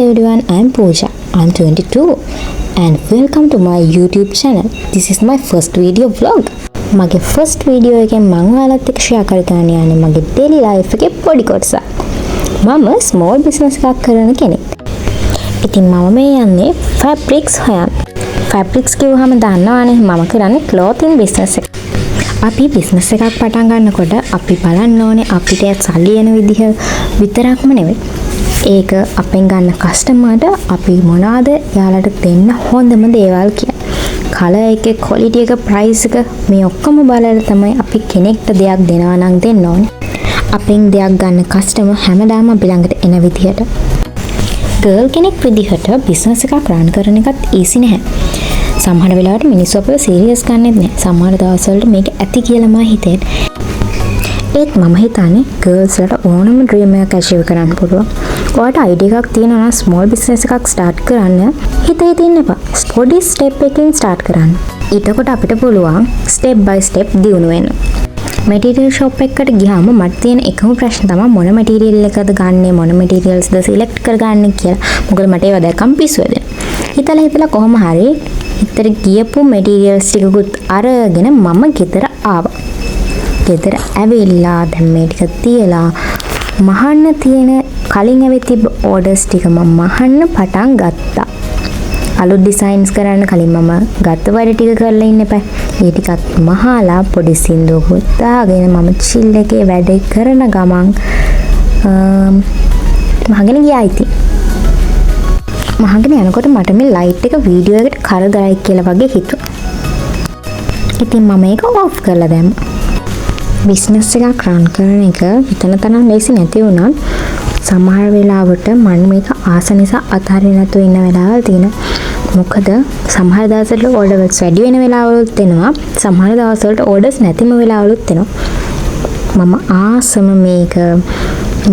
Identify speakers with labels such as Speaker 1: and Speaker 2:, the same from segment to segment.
Speaker 1: Everyone, I'm Pooja. I'm 22 and welcome to my YouTube channel. This is my first video vlog. මගේ first video එකෙන් මං ඔයාලත් එක්ක share කරගන්න යන්නේ මගේ daily life එකේ පොඩි කොටසක්. මම small business එකක් කරන කෙනෙක්. ඉතින් මම මේ යන්නේ fabrics හොයන්න. Fabrics කිව්වහම දන්නවනේ මම කරන්නේ clothing business එක. අපි බිස්නස් එකක් පටන් ගන්නකොට අපි බලන්න ඕනේ අපිට සල්ලි එන විදිහ විතරක්ම නෙවෙයි. ඒක අපෙන් ගන්න කස්ටමර්ට අපි මොනවාද එයාලට දෙන්න හොඳම දේවල් කියලා. කලර් එකේ ක්වොලිටි එක, ප්‍රයිස් එක, මේ ඔක්කොම බලලා තමයි අපි කෙනෙක්ට දෙයක් දෙනවා නම් දෙන්න ඕනේ. අපෙන් දෙයක් ගන්න කස්ටමර් හැමදාම අපි ළඟට එන විදිහට. ගර්ල් කෙනෙක් විදිහට බිස්නස් එකක් රන් කරන එකත් ඊසි නැහැ. සමහර වෙලාවට මිනිස්සු අපිව සීරියස් ගන්නෙත් නෑ. සමහර දවස්වලට මේක ඇති කියලා මම හිතෙන්. ඒත් මම හිතන්නේ ගර්ල්ස්ලට ඕනම ඩ්‍රීම් එකක් ඇචීව් කරන්න පුළුවන්. ඔයාට අයිඩියා එකක් තියෙනවා නම් ස්මෝල් බිස්නස් එකක් ස්ටාර්ට් කරන්න හිත හිත ඉන්න එපා. පොඩි ස්ටෙප් එකකින් ස්ටාර්ට් කරන්න. එතකොට අපිට පුළුවන් ස්ටෙප් බයි ස්ටෙප් දියුණු වෙන්න. මැටීරියල් ෂොප් එකකට ගියාම මට තියෙන එකම ප්‍රශ්න තමයි මොන මැටීරියල් එකද ගන්නෙ, මොන මැටීරියල්ස්ද සිලෙක්ට් කරගන්නේ කියලා. මොකද මට ඒවා දැක්කම පිස්සු වැදෙනවා. හිතලා හිතලා කොහොම හරි හිතට ගියපු මැටීරියල්ස් ටිකකුත් අරගෙන මම ගෙදර ආවා. ගෙදර ඇවිල්ලා දැන් මේ ටික තියලා මහන්න තියෙන කලින් ඇවිත් තිබ්බ ඕඩර්ස් ටික මම මහන්න පටන් ගත්තා. අලුත් ඩිසයින්ස් කරන්න කලින් මම ගත්ත වැඩ ටික කරලා ඉන්න එපා. ඒ ටිකත් මහලා පොඩි සින්දුවකුත් දාගෙන මම චිල් එකේ වැඩ කරන ගමන් මහගෙන ගියා ඉතින්. මහගෙන යනකොට මට මේ ලයිට් එක වීඩියෝ එකට කරදරයි කියලා වගේ හිතුණා. ඉතින් මම ඒක ඕෆ් කරලා දැම්මා. බිස්නස් එකක් රන් කරන එක හිතන තරම් ලේසි නැති වුණත් සමහර වෙලාවට මම මේක ආස නිසා අතහරින්න නැතුව ඉන්න වෙලාවල් තියෙනවා. මොකද සමහර දවස්වල ඕඩර්ස් වැඩි වෙන වෙලාවලුත් එනවා. සමහර දවස්වලට ඕඩර්ස් නැතිම වෙලාවලුත් එනවා. මම ආසම මේක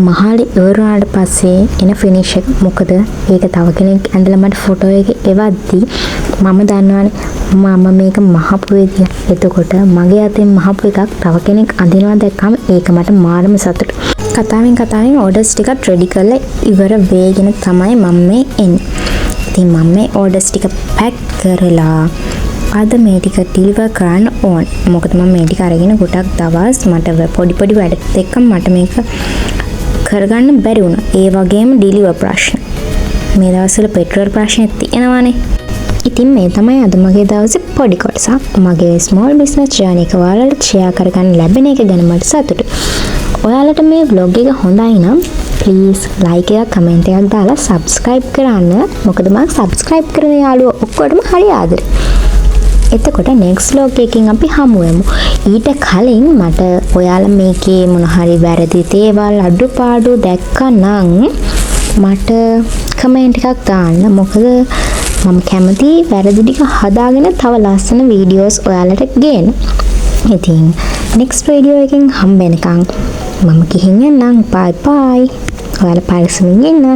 Speaker 1: මහලි ඉවර වුණාට පස්සේ එන ෆිනිෂ් එක. මොකද ඒක තව කෙනෙක් ඇඳලා මට ෆොටෝ එක එවද්දි මම දන්නවනේ මම මේක මහපු විදිය. එතකොට මගේ අතින් මහපු එකක් තව කෙනෙක් අඳිනවා දැක්කම ඒක මට මාරම සතුටුයි. කතාවෙන් කතාවෙන් ඕඩර්ස් ටිකත් රෙඩි කරලා ඉවර වේගෙන තමයි මම මේ එන්නේ. ඉතින් මම මේ ඕඩර්ස් ටික පැක් කරලා අද මේ ටික ඩිලිවර් කරන්න ඕන. මොකද මම මේ ටික අරගෙන ගොඩක් දවස් මට පොඩි පොඩි වැඩත් එක්ක මට මේක කරගන්න බැරි වුණා. ඒ වගේම ඩිලිවර් ප්‍රශ්න. මේ දවස්වල පෙට්‍රල් ප්‍රශ්නෙත් තියෙනවානේ. ඉතින් මේ තමයි අද මගේ දවසේ පොඩි කොටසක්. මගේ ස්මෝල් බිස්නස් ජර්නි එක ඔයාලට ෂෙයා කරගන්න ලැබෙන එක ගැන මට සතුටුයි. ඔයාලට මේ ව්ලොග් එක හොඳයි නම් ප්ලීස් ලයික් එකක්, කමෙන්ට් එකක් දාලා සබ්ස්ක්‍රයිබ් කරන්න. මොකද මං සබ්ස්ක්‍රයිබ් කරන යාළුවෝ ඔක්කොටම හරි ආදරේ. එතකොට නෙක්ස්ට් ව්ලොග් එකකින් අපි හමු වෙමු. ඊට කලින් මට ඔයාලා මේකේ මොන හරි වැරදි දේවල්, අඩුපාඩු දැක්කනම් මට කමෙන්ට් එකක් දාන්න. මොකද මම කැමති වැරදි ටික හදාගෙන තව ලස්සන වීඩියෝස් ඔයාලට ගේන්න. ඉතින් නෙක්ස්ට් වීඩියෝ එකෙන් හම්බ වෙනකන් මම ගිහින් එන්නම්. බයි බයි. ඔයාලා පරිස්සමින් ඉන්න.